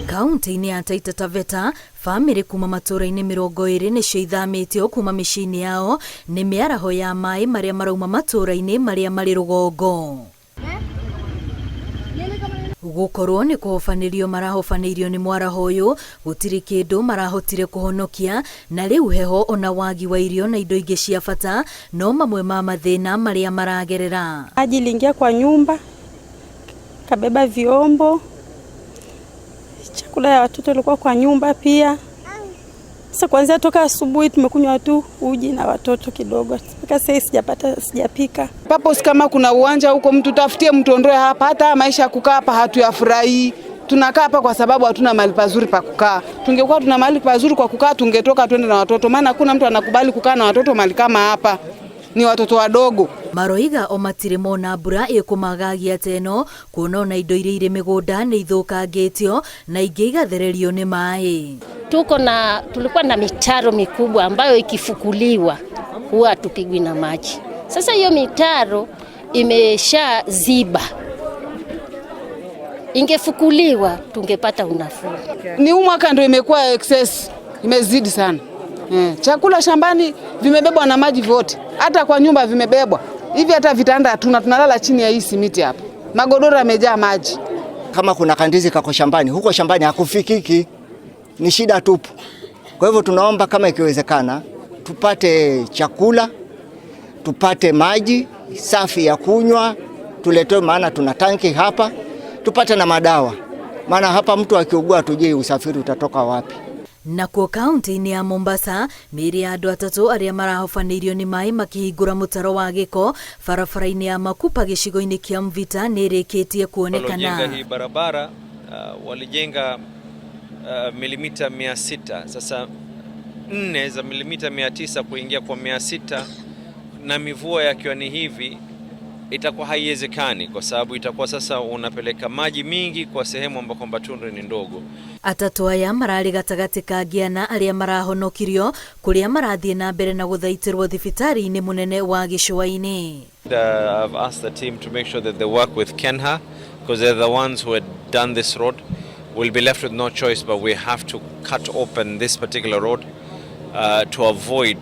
Kaunti-inĩ ya Taita Taveta, bamĩrĩ kuma matũũra-inĩ 20 nĩcio ithamĩtio kuma mĩciĩ-inĩ yao nĩ mĩaraho ya maĩ marĩa marauma matũũra-inĩ marĩa marĩ rũgongo. Gũkorwo nĩ kũhobanĩrio marahobanĩirio nĩ mwaraho ũyũ, gũtirĩ kĩndũ marahotire kũhonokia, na rĩu heho ona wagi wa irio na indo ingĩ cia bata no mamwe ma mathĩna marĩa maragerera. Maji iliingia kwa nyumba, kabeba vyombo, chakula ya watoto ilikuwa kwa nyumba pia. Sasa kuanzia toka asubuhi tumekunywa tu uji na watoto kidogo, mpaka sasa sijapata, sijapika. Papo kama kuna uwanja huko, mtu tafutie, mtu ondoe hapa. Hata maisha ya kukaa hapa hatuyafurahii. Tunakaa hapa kwa sababu hatuna mahali pazuri pa kukaa. Tungekuwa tuna mahali pazuri kwa kukaa, tungetoka twende na watoto, maana hakuna mtu anakubali kukaa na watoto mahali kama hapa, ni watoto wadogo. Maroiga o matirĩ mona mbura ĩkũmagagia ta ĩno, kuona ona indo iria irĩ mĩgũnda nĩ ithũkangĩtio na ingĩ igathererio nĩ maĩ. Tuko na tulikuwa na mitaro mikubwa ambayo ikifukuliwa huwa hatupigwi na maji. Sasa hiyo mitaro imeshaziba, ingefukuliwa tungepata unafuu. Ni huu mwaka ndio imekuwa excess, imezidi sana. Chakula shambani vimebebwa na maji vyote, hata kwa nyumba vimebebwa hivi, hata vitanda hatuna, tunalala chini ya hii simiti hapa, magodoro yamejaa maji. Kama kuna kandizi kako shambani, huko shambani hakufikiki, ni shida tupu. Kwa hivyo tunaomba kama ikiwezekana tupate chakula, tupate maji safi ya kunywa, tuletewe, maana tuna tanki hapa, tupate na madawa, maana hapa mtu akiugua hatujui usafiri utatoka wapi. Nakuo kaunti-inĩ ya Mombasa, mĩĩrĩ ya andũ atatũ arĩa marahobanĩirio nĩ maĩ makĩhingũra mũtaro wa gĩko barabara-inĩ ya Makupa gĩcigo-inĩ kĩa Mvita nĩ ĩrĩkĩtie kuonekana. Waliojenga hii barabara walijenga milimita 600. Sasa 4 za milimita 900 kuingia kwa 600 na mivua yakiwa ni hivi itakuwa haiwezekani, kwa sababu itakuwa sasa unapeleka maji mingi kwa sehemu ambako kwamba tundu ni ndogo. Atatũ aya mararĩ gatagatĩ ka ngiana arĩa marahonokirio kũrĩa marathiĩ na mbere na gũthaitĩrwo thibitarĩ-inĩ mũnene wa gĩcũa-inĩ. I've asked the team to make sure that they work with Kenha because they're the ones who had done this road. We'll be left with no choice, but we have to cut open this particular road to avoid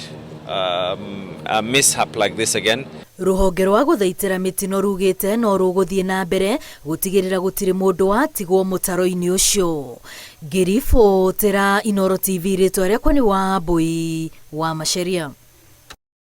a mishap like this again. Rũhonge rwa gũthaitĩra mĩtino rugĩte no rũgũthiĩ na mbere gũtigĩrĩra gũtirĩ mũndũ watigwo mũtaro-inĩ ũcio. Ngĩribotera Inooro TV, rĩtwa rĩakwa nĩ Wambui wa Macharia.